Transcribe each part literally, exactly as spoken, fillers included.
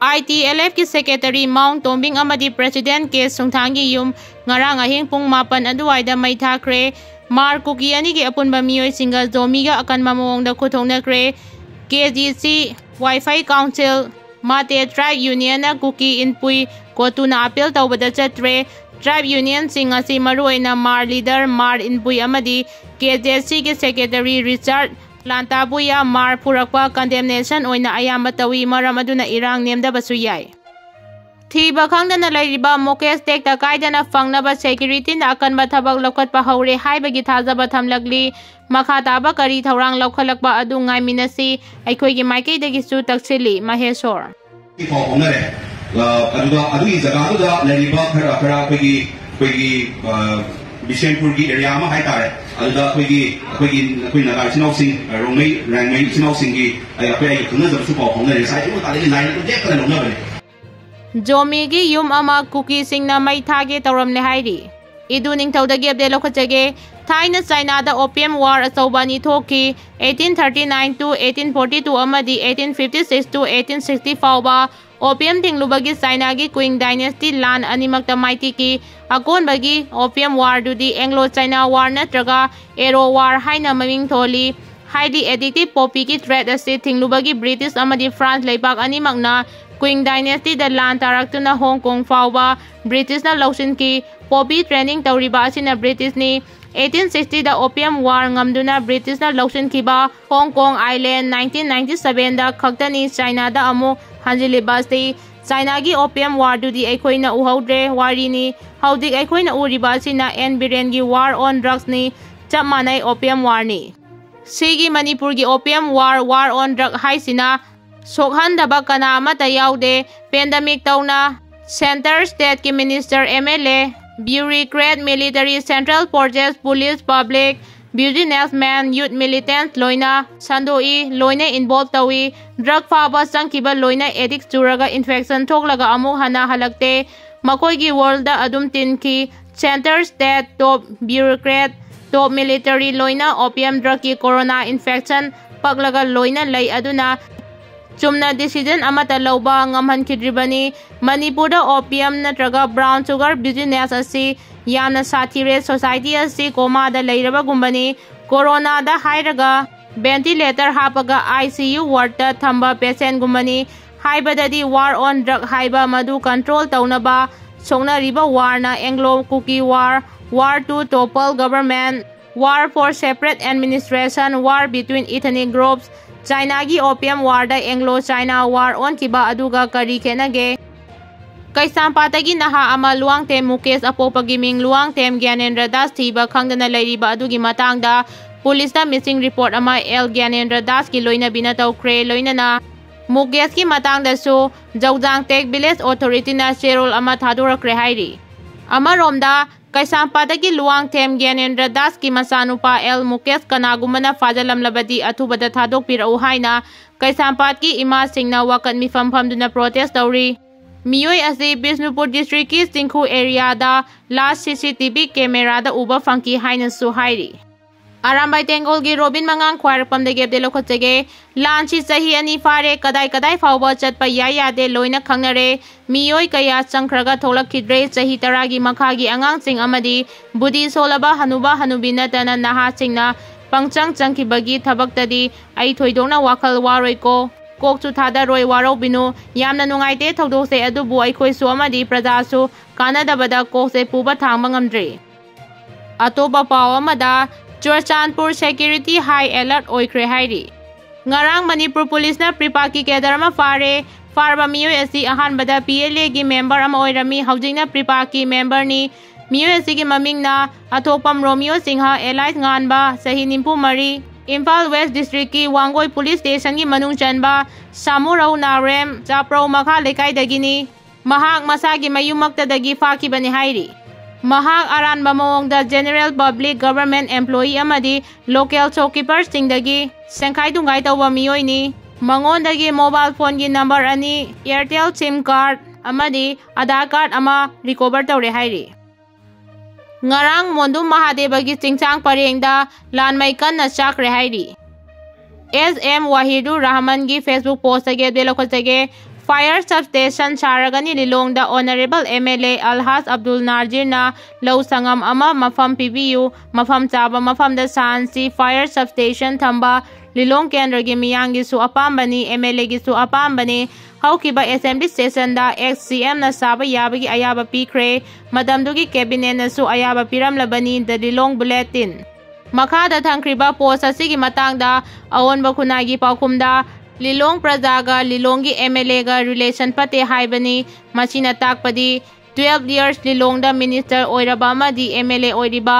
ITLFꯀꯤ secretary ꯃꯥꯎꯡ ꯇꯣꯝꯕꯤꯡ ꯑꯃꯗꯤ president K ꯁꯨꯡꯊꯥꯡꯒꯤ ꯌꯨꯝ ꯉꯔꯥꯡ ꯑꯍꯤꯡ ꯄꯨꯡ ꯃꯥꯄꯟ ꯑꯗꯨꯋꯥꯏꯗ ꯃꯩ ꯊꯥꯈ꯭ꯔꯦ꯫ ꯃꯥꯔ ꯀꯨꯀꯤ ꯑꯅꯤꯒꯤ ꯑꯄꯨꯟꯕ ꯃꯤꯑꯣꯏꯁꯤꯡꯒ ꯖꯣꯃꯤꯒ ꯑꯀꯟꯕ ꯃꯑꯣꯡꯗ ꯈꯨꯠꯊꯣꯛꯅꯈ꯭ꯔꯦ꯫ KGC, Waifei Council, Mate Tribe Unionꯅ ꯀꯨꯀꯤ ꯏꯟꯄꯨꯏ ꯀꯣꯇꯨꯅ appeal ꯇꯧꯕꯗ ꯆꯠꯇ꯭ꯔꯦ꯫ Tribe unionꯁꯤꯡ ꯑꯁꯤ ꯃꯔꯨꯑꯣꯏꯅ ꯃꯥꯔ leader ꯃꯥꯔ ꯏꯟꯄꯨꯏ ꯑꯃꯗꯤ KZCꯒꯤ secretary Richard ꯂꯥꯟꯇꯥꯕꯨꯌꯥ ꯃꯥꯔ ꯄꯨꯔꯛꯄ condemnation ꯑꯣꯏꯅ ꯑꯌꯥꯝꯕ ꯇꯧꯏ, ꯃꯔꯝ ꯑꯗꯨꯅ ꯏꯔꯥꯡ ꯅꯦꯝꯗꯕꯁꯨ ꯌꯥꯏ꯫ ꯊꯤꯕ ꯈꯪꯗꯅ ꯂꯩꯔꯤꯕ ꯃꯨꯀꯦꯁ ꯇꯦꯛꯇ ꯀꯥꯏꯗꯅ ꯐꯪꯅꯕ securityꯅ ꯑꯀꯟꯕ ꯊꯕꯛ ꯂꯧꯈꯠꯄ ꯍꯧꯔꯦ ꯍꯥꯏꯕꯒꯤ ꯊꯥꯖꯕ ꯊꯝꯂꯛꯂꯤ꯫ ꯃꯈꯥ ꯇꯥꯕ ꯀꯔꯤ ꯊꯧꯔꯥꯡ ꯂꯧꯈꯠꯂꯛꯄ ꯑꯗꯨ ꯉꯥꯏꯃꯤꯟꯅꯁꯤ, ꯑꯩꯈꯣꯏꯒꯤ ꯃꯥꯏꯀꯩꯗꯒꯤꯁꯨ ꯇꯛꯁꯤꯜꯂꯤ꯫ ꯃꯍꯦꯁꯣꯔ꯫ ꯄꯥꯎ ꯐꯥꯎꯅꯔꯦ꯫ ꯑ, ꯑꯗꯨꯒ ꯑꯗꯨꯒꯤ ꯖꯒꯥꯗꯨꯗ ꯂꯩꯔꯤꯕ ꯈꯔ, ꯈꯔ ꯑꯩꯈꯣꯏꯒꯤ, ꯑꯩꯈꯣꯏꯒꯤ, ꯑ, ꯕꯤꯁꯦꯝꯄꯨꯔꯒꯤ area ꯑꯃ ꯍꯥꯏꯇꯥꯔꯦ꯫ ꯑꯗꯨꯗ ꯑꯩꯈꯣꯏꯒꯤ, ꯑꯩꯈꯣꯏꯒꯤ, ꯑꯩꯈꯣꯏ ꯅꯥꯒꯥ ꯏꯆꯤꯟ ꯏꯅꯥꯎꯁꯤꯡ, ꯑ, ꯔꯣꯡꯃꯩ, ꯔꯥꯡꯃꯩ ꯏꯆꯤꯟ ꯏꯅꯥꯎꯁꯤꯡꯒꯤ, ꯑꯩ, ꯑꯩꯈꯣꯏ, ꯑꯩꯒ ꯈꯪꯅꯖꯕꯁꯨ ꯄꯥꯎ ꯐꯥꯎꯅꯔꯦ꯫ ꯉꯁꯥꯏ ꯑꯌꯨꯛ ꯉꯟꯇꯥꯗꯒꯤ line ꯑꯗꯨ ꯂꯦꯞꯇꯅ ꯂꯧꯅꯕꯅꯦ꯫ ꯖꯣꯃꯤꯒꯤ ꯌꯨꯝ ꯑꯃ ꯀꯨꯀꯤꯁꯤꯡꯅ ꯃꯩ ꯊꯥꯒꯦ ꯇꯧꯔꯝꯂꯦ ꯍꯥꯏꯔꯤ꯫ ꯏꯗꯨ ꯅꯤꯡꯊꯧꯗꯒꯤ update ꯂꯧꯈꯠꯆꯒꯦ꯫ ꯊꯥꯏꯅ ꯆꯥꯏꯅꯥꯗ opium war ꯑꯆꯧꯕ ꯑꯅꯤ ꯊꯣꯛꯈꯤ, eighteen thirty nine to eighteen forty two ꯑꯃꯗꯤ eighteen fifty six to eighteen sixty ꯐꯥꯎꯕ꯫ Opium ꯊꯤꯡꯂꯨꯕꯒꯤ ꯆꯥꯏꯅꯥꯒꯤ Qing dynasty ꯂꯥꯟ ꯑꯅꯤꯃꯛꯇ ꯃꯥꯏꯊꯤꯈꯤ꯫ ꯑꯀꯣꯟꯕꯒꯤ opium warꯗꯨꯗꯤ Anglo China War ꯅꯠꯇ꯭ꯔꯒ Arrow War ꯍꯥꯏꯅ ꯃꯃꯤꯡ ꯊꯣꯜꯂꯤ꯫ Highly addictive poppyꯒꯤ trade ꯑꯁꯤ ꯊꯤꯡꯂꯨꯕꯒꯤ British ꯑꯃꯗꯤ France ꯂꯩꯕꯥꯛ ꯑꯅꯤꯃꯛꯅ Qing dynastyꯗ ꯂꯥꯟ ꯇꯥꯔꯛꯇꯨꯅ Hong Kong ꯐꯥꯎꯕ Britishꯅ ꯂꯧꯁꯤꯟꯈꯤ꯫ Poppy trading ꯇꯧꯔꯤꯕ ꯑꯁꯤꯅ Britishꯅꯤ꯫ Eighteen sixtyꯗ opium war ꯉꯝꯗꯨꯅ Britishꯅ ꯂꯧꯁꯤꯟꯈꯤꯕ Hong Kong Island nineteen ninety sevenꯗ ꯈꯛꯇꯅꯤ ꯆꯥꯏꯅꯥꯗ ꯑꯃꯨꯛ ꯍꯟꯖꯤꯜꯂꯤꯕ ꯑꯁꯤ꯫ ꯆꯥꯏꯅꯥꯒꯤ opium warꯗꯨꯗꯤ ꯑꯩꯈꯣꯏꯅ ꯎꯍꯧꯗ꯭ꯔꯦ, ꯋꯥꯔꯤꯅꯤ꯫ ꯍꯧꯖꯤꯛ ꯑꯩꯈꯣꯏꯅ ꯎꯔꯤꯕ ꯑꯁꯤꯅ ꯑꯦꯟ ꯕꯤꯔꯦꯟꯒꯤ war on drugsꯅꯤ, ꯆꯞ ꯃꯥꯟꯅꯩ opium warꯅꯤ꯫ ꯁꯤꯒꯤ ꯃꯅꯤꯄꯨꯔꯒꯤ opium war, war on drug ꯍꯥꯏꯁꯤꯅ ꯁꯣꯛꯍꯟꯗꯕ ꯀꯅꯥ ꯑꯃꯠꯇ ꯌꯥꯎꯗꯦ꯫ Pandemic ꯇꯧꯅ centre stateꯀꯤ minister, MLA, bureaucrat, military, central forces, police, public, businessman, youth militants ꯂꯣꯏꯅ ꯁꯟꯗꯣꯛꯏ, ꯂꯣꯏꯅ involve ꯇꯧꯏ꯫ Drug ꯐꯥꯕ ꯆꯪꯈꯤꯕ ꯂꯣꯏꯅ addict ꯆꯨꯔꯒ infection ꯊꯣꯛꯂꯒ ꯑꯃꯨꯛ ꯍꯟꯅ ꯍꯜꯂꯛꯇꯦ꯫ ꯃꯈꯣꯏꯒꯤ worldꯗ ꯑꯗꯨꯝ ꯇꯤꯟꯈꯤ꯫ Centre state, top bureaucrat, top military ꯂꯣꯏꯅ opium drugꯀꯤ corona infection ꯄꯛꯂꯒ ꯂꯣꯏꯅ ꯂꯩ꯫ ꯑꯗꯨꯅ ꯆꯨꯝꯅ decision ꯑꯃꯠꯇ ꯂꯧꯕ ꯉꯝꯍꯟꯈꯤꯗ꯭ꯔꯤꯕꯅꯤ꯫ ꯃꯅꯤꯄꯨꯔꯗ opium ꯅꯠꯇ꯭ꯔꯒ brown sugar business ꯑꯁꯤ ꯌꯥꯝꯅ ꯁꯥꯊꯤꯔꯦ꯫ Society ꯑꯁꯤ ꯀꯣꯃꯥꯗ ꯂꯩꯔꯕꯒꯨꯝꯕꯅꯤ꯫ ꯀꯣꯔꯣꯅꯥꯗ ꯍꯥꯏꯔꯒ ventilator ꯍꯥꯞꯄꯒ ICU wardꯇ ꯊꯝꯕ patientꯒꯨꯝꯕꯅꯤ꯫ ꯍꯥꯏꯕꯗꯗꯤ war on drug ꯍꯥꯏꯕ ꯃꯗꯨ control ꯇꯧꯅꯕ ꯁꯣꯛꯅꯔꯤꯕ warꯅ Anglo Kuki war, war to topple government, war for separate administration, war between ethnic groups, Chinaꯒꯤ opium warꯗ Anglo China war ꯑꯣꯟꯈꯤꯕ ꯑꯗꯨꯒ ꯀꯔꯤ ꯈꯦꯠꯅꯒꯦ? ꯀꯩꯁꯥꯝꯄꯥꯠꯇꯒꯤ ꯅꯍꯥ ꯑꯃ ꯂꯨꯋꯥꯡꯊꯦꯝ ꯃꯨꯀꯦꯁ ꯑꯄꯣꯛꯄꯒꯤ ꯃꯤꯡ ꯂꯨꯋꯥꯡꯊꯦꯝ ꯒ꯭ꯌꯥꯅꯦꯟꯗ꯭ꯔ ꯗꯥꯁ ꯊꯤꯕ ꯈꯪꯗꯅ ꯂꯩꯔꯤꯕ ꯑꯗꯨꯒꯤ ꯃꯇꯥꯡꯗ ꯄꯨꯂꯤꯁꯅ missing report ꯑꯃ ꯑꯦꯜ ꯒ꯭ꯌꯥꯅꯦꯟꯗ꯭ꯔ ꯗꯥꯁꯀꯤ ꯂꯣꯏꯅꯕꯤꯅ ꯇꯧꯈ꯭ꯔꯦ꯫ ꯂꯣꯏꯅꯅ ꯃꯨꯀꯦꯁꯀꯤ ꯃꯇꯥꯡꯗꯁꯨ ꯖꯧꯖꯥꯡ ꯇꯦꯛ village authorityꯅ ꯆꯦꯔꯣꯜ ꯑꯃ ꯊꯥꯗꯣꯔꯛꯈ꯭ꯔꯦ ꯍꯥꯏꯔꯤ꯫ ꯑꯃꯔꯣꯝꯗ ꯀꯩꯁꯥꯝꯄꯥꯠꯇꯒꯤ ꯂꯨꯋꯥꯡꯊꯦꯝ ꯒ꯭ꯌꯥꯅꯦꯟꯗ꯭ꯔ ꯗꯥꯁꯀꯤ ꯃꯆꯥꯅꯨꯄꯥ ꯑꯦꯜ ꯃꯨꯀꯦꯁ ꯀꯅꯥꯒꯨꯝꯕꯅ ꯐꯥꯖꯤꯜꯂꯝꯂꯕꯗꯤ ꯑꯊꯨꯕꯗ ꯊꯥꯗꯣꯛꯄꯤꯔꯛꯎ ꯍꯥꯏꯅ ꯀꯩꯁꯥꯝꯄꯥꯠꯀꯤ ꯏꯃꯥꯁꯤꯡꯅ ꯋꯥꯀꯠ ꯃꯤꯐꯝ ꯐꯝꯗꯨꯅ protest ꯇꯧꯔꯤ꯫ ꯃꯤꯑꯣꯏ ꯑꯁꯤ ꯕꯤꯁꯅꯨꯄꯨꯔ districtꯀꯤ ꯆꯤꯡꯈꯨ areaꯗ last CCTV cameraꯗ ꯎꯕ ꯐꯪꯈꯤ ꯍꯥꯏꯅꯁꯨ ꯍꯥꯏꯔꯤ꯫ ꯑꯔꯥꯝꯕꯥꯏ ꯇꯦꯡꯒꯣꯜꯒꯤ ꯔꯣꯕꯤꯟ ꯃꯉꯥꯡ ꯈ꯭ꯋꯥꯏꯔꯥꯛꯄꯝꯗꯒꯤ update ꯂꯧꯈꯠꯆꯒꯦ꯫ ꯂꯥꯟꯁꯤ ꯆꯍꯤ ꯑꯅꯤ ꯐꯥꯔꯦ, ꯀꯗꯥꯏ ꯀꯗꯥꯏ ꯐꯥꯎꯕ ꯆꯠꯄ ꯌꯥꯏ ꯌꯥꯗꯦ ꯂꯣꯏꯅ ꯈꯪꯅꯔꯦ꯫ ꯃꯤꯑꯣꯏ ꯀꯌꯥ ꯆꯪꯈ꯭ꯔꯒ ꯊꯣꯛꯂꯛꯈꯤꯗ꯭ꯔꯦ꯫ ꯆꯍꯤ ꯇꯔꯥꯒꯤ ꯃꯈꯥꯒꯤ ꯑꯉꯥꯡꯁꯤꯡ ꯑꯃꯗꯤ ꯕꯨꯙꯤ ꯁꯣꯜꯂꯕ ꯍꯅꯨꯕ ꯍꯅꯨꯕꯤ ꯅꯠꯇꯅ ꯅꯍꯥꯁꯤꯡꯅ ꯄꯪꯆꯪ ꯆꯪꯈꯤꯕꯒꯤ ꯊꯕꯛꯇꯗꯤ ꯑꯩ ꯊꯣꯏꯗꯣꯛꯅ ꯋꯥꯈꯜ ꯋꯥꯔꯣꯏꯀꯣ꯫ ꯀꯣꯛꯁꯨ ꯊꯥꯗꯔꯣꯏ, ꯋꯥꯔꯧꯕꯤꯅꯨ꯫ ꯌꯥꯝꯅ ꯅꯨꯡꯉꯥꯏꯇꯦ ꯊꯧꯗꯣꯛꯁꯦ, ꯑꯗꯨꯕꯨ ꯑꯩꯈꯣꯏꯁꯨ ꯑꯃꯗꯤ ꯄ꯭ꯔꯖꯥꯁꯨ ꯀꯥꯟꯅꯗꯕꯗ ꯀꯣꯛꯁꯦ ꯄꯨꯕ ꯊꯥꯡꯕ ꯉꯝꯗ꯭ꯔꯤ꯫ ꯑꯇꯣꯞꯄ ꯄꯥꯎ ꯑꯃꯗ, ꯆꯨꯔꯆꯥꯟꯄꯨꯔ security high alert ꯑꯣꯏꯈ꯭ꯔꯦ ꯍꯥꯏꯔꯤ꯫ ꯉꯔꯥꯡ ꯃꯅꯤꯄꯨꯔ ꯄꯨꯂꯤꯁꯅ ꯄ꯭ꯔꯤꯄꯥꯛꯀꯤ cadre ꯑꯃ ꯐꯥꯔꯦ꯫ ꯐꯥꯔꯕ ꯃꯤꯑꯣꯏ ꯑꯁꯤ ꯑꯍꯥꯟꯕꯗ PLAꯒꯤ member ꯑꯃ ꯑꯣꯏꯔꯝꯃꯤ, ꯍꯧꯖꯤꯛꯅ ꯄ꯭ꯔꯤꯄꯥꯛꯀꯤ memberꯅꯤ꯫ ꯃꯤꯑꯣꯏ ꯑꯁꯤꯒꯤ ꯃꯃꯤꯡꯅ ꯑꯊꯣꯛꯄꯝ ꯔꯣꯃꯤꯌꯣ ꯁꯤꯡꯍ alias ꯉꯥꯟꯕ, ꯆꯍꯤ ꯅꯤꯐꯨ ꯃꯔꯤ, ꯏꯝꯐꯥꯜ West districtꯀꯤ ꯋꯥꯡꯒꯣꯏ police stationꯒꯤ ꯃꯅꯨꯡ ꯆꯟꯕ ꯁꯥꯃꯨꯔꯧ ꯅꯥꯎꯔꯦꯝ ꯆꯥꯄ꯭ꯔꯧ ꯃꯈꯥ ꯂꯩꯀꯥꯏꯗꯒꯤꯅꯤ꯫ ꯃꯍꯥꯛ ꯃꯁꯥꯒꯤ ꯃꯌꯨꯝꯃꯛꯇꯗꯒꯤ ꯐꯥꯈꯤꯕꯅꯤ ꯍꯥꯏꯔꯤ꯫ ꯃꯍꯥꯛ ꯑꯔꯥꯟꯕ ꯃꯑꯣꯡꯗ general public, government employee ꯑꯃꯗꯤ local shopkeeperꯁꯤꯡꯗꯒꯤ ꯁꯦꯡꯈꯥꯏ ꯇꯨꯡꯈꯥꯏ ꯇꯧꯕ ꯃꯤꯑꯣꯏꯅꯤ꯫ ꯃꯉꯣꯟꯗꯒꯤ mobile phoneꯒꯤ number ꯑꯅꯤ, Airtel SIM card ꯑꯃꯗꯤ Aadhaar card ꯑꯃ recover ꯇꯧꯔꯦ ꯍꯥꯏꯔꯤ꯫ ꯉꯔꯥꯡ ꯃꯣꯟꯗꯨꯝ ꯃꯍꯥꯗꯦꯕꯒꯤ ꯆꯤꯡꯁꯥꯡ ꯄꯔꯦꯡꯗ ꯂꯥꯟꯃꯩ ꯀꯟꯅ ꯆꯥꯛꯈ꯭ꯔꯦ ꯍꯥꯏꯔꯤ꯫ ꯑꯦꯁ ꯑꯦꯝ ꯋꯥꯍꯤꯗꯨꯔ ꯔꯍꯃꯟꯒꯤ Facebook postꯇꯒꯤ ꯑꯞꯗꯦꯠ ꯂꯧꯈꯠꯆꯒꯦ꯫ Fire substation ꯁꯥꯔꯒꯅꯤ ꯂꯤꯂꯣꯡꯗ꯫ Honourable M L A Alhaj Abdul ꯅꯥꯖꯤꯔꯅ ꯂꯧ ꯁꯪꯉꯝ ꯑꯃ ꯃꯐꯝ ꯄꯤꯕꯤꯌꯨ, ꯃꯐꯝ ꯆꯥꯕ ꯃꯐꯝꯗ ꯁꯥꯍꯟꯁꯤ꯫ Fire substation ꯊꯝꯕ ꯂꯤꯂꯣꯡ ꯀꯦꯟꯗ꯭ꯔꯒꯤ ꯃꯤꯌꯥꯝꯒꯤꯁꯨ ꯑꯄꯥꯝꯕꯅꯤ, M L Aꯒꯤꯁꯨ ꯑꯄꯥꯝꯕꯅꯤ꯫ ꯍꯧꯈꯤꯕ assembly sessionꯗ ex C Mꯅ ꯁꯥꯕ ꯌꯥꯕꯒꯤ ꯑꯌꯥꯕ ꯄꯤꯈ꯭ꯔꯦ꯫ ꯃꯇꯝꯗꯨꯒꯤ cabinetꯅꯁꯨ ꯑꯌꯥꯕ ꯄꯤꯔꯝꯂꯕꯅꯤ꯫ The Lilong Bulletin꯫ ꯃꯈꯥꯗ ꯊꯝꯈ꯭ꯔꯤꯕ post ꯑꯁꯤꯒꯤ ꯃꯇꯥꯡꯗ ꯑꯑꯣꯟꯕ ꯈꯨꯟꯅꯥꯏꯒꯤ ꯄꯥꯎꯈꯨꯝꯗ, ꯂꯤꯂꯣꯡ ꯄ꯭ꯔꯖꯥꯒ ꯂꯤꯂꯣꯡꯒꯤ M L Aꯒ relation ꯐꯠꯇꯦ ꯍꯥꯏꯕꯅꯤ꯫ ꯃꯁꯤꯅ ꯇꯥꯛꯄꯗꯤ twelve years ꯂꯤꯂꯣꯡꯗ minister ꯑꯣꯏꯔꯕ ꯑꯃꯗꯤ M L A ꯑꯣꯏꯔꯤꯕ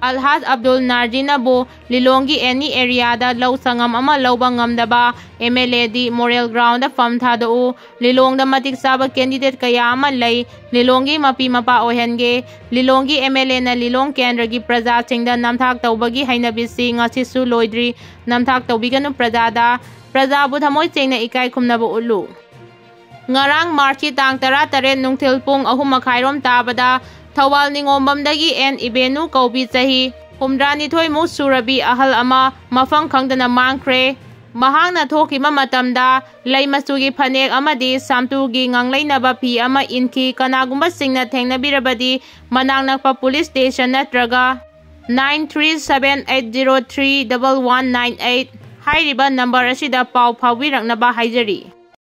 ꯑꯜꯍꯥꯖ ꯑꯕꯗꯨꯜ ꯅꯥꯖꯤꯔꯅꯕꯨ ꯂꯤꯂꯣꯡꯒꯤ any areaꯗ ꯂꯧ ꯁꯪꯉꯝ ꯑꯃ ꯂꯧꯕ ꯉꯝꯗꯕ M L Aꯗꯤ moral groundꯗ ꯐꯝ ꯊꯥꯗꯣꯛꯎ꯫ ꯂꯤꯂꯣꯡꯗ ꯃꯇꯤꯛ ꯆꯥꯕ candidate ꯀꯌꯥ ꯑꯃ ꯂꯩ꯫ ꯂꯤꯂꯣꯡꯒꯤ ꯃꯄꯤ ꯃꯄꯥ ꯑꯣꯏꯍꯟꯒꯦ꯫ ꯂꯤꯂꯣꯡꯒꯤ M L Aꯅ ꯂꯤꯂꯣꯡ ꯀꯦꯟꯗ꯭ꯔꯒꯤ ꯄ꯭ꯔꯖꯥꯁꯤꯡꯗ ꯅꯝꯊꯥꯛ ꯇꯧꯕꯒꯤ ꯍꯩꯅꯕꯤꯁꯤ ꯉꯁꯤꯁꯨ ꯂꯣꯏꯗ꯭ꯔꯤ꯫ ꯅꯝꯊꯥꯛ ꯇꯧꯕꯤꯒꯅꯨ ꯄ꯭ꯔꯖꯥꯗ꯫ ꯄ꯭ꯔꯖꯥꯕꯨ ꯊꯃꯣꯏ ꯁꯦꯡꯅ ꯏꯀꯥꯏ ꯈꯨꯝꯅꯕ ꯎꯠꯂꯨ꯫ ꯉꯔꯥꯡ Marchꯀꯤ ꯇꯥꯡ ꯇꯔꯥꯇꯔꯦꯠ ꯅꯨꯡꯊꯤꯜ ꯄꯨꯡ ꯑꯍꯨꯝ ꯃꯈꯥꯏꯔꯣꯝ ꯇꯥꯕꯗ ꯊꯧꯕꯥꯜ ꯅꯤꯉꯣꯝꯕꯝꯗꯒꯤ ꯑꯦꯟ ꯏꯕꯦꯅꯨ ꯀꯧꯕꯤ ꯆꯍꯤ ꯍꯨꯝꯗ꯭ꯔꯥꯅꯤꯊꯣꯏꯃꯨꯛ ꯁꯨꯔꯕꯤ ꯑꯍꯜ ꯑꯃ ꯃꯐꯝ ꯈꯪꯗꯅ ꯃꯥꯡꯈ꯭ꯔꯦ꯫ ꯃꯍꯥꯛꯅ ꯊꯣꯛꯈꯤꯕ ꯃꯇꯝꯗ ꯂꯩ ꯃꯆꯨꯒꯤ ꯐꯅꯦꯛ ꯑꯃꯗꯤ ꯁꯥꯝꯇꯨꯒꯤ ꯉꯥꯡꯂꯩꯅꯕ ꯐꯤ ꯑꯃ ꯏꯟꯈꯤ꯫ ꯀꯅꯥꯒꯨꯝꯕꯁꯤꯡꯅ ꯊꯦꯡꯅꯕꯤꯔꯕꯗꯤ ꯃꯅꯥꯛ ꯅꯛꯄ police station ꯅꯠꯇ꯭ꯔꯒ nine three seven eight zero three double one nine eight ꯍꯥꯏꯔꯤꯕ number ꯑꯁꯤꯗ ꯄꯥꯎ ꯐꯥꯎꯕꯤꯔꯛꯅꯕ ꯍꯥꯏꯖꯔꯤ꯫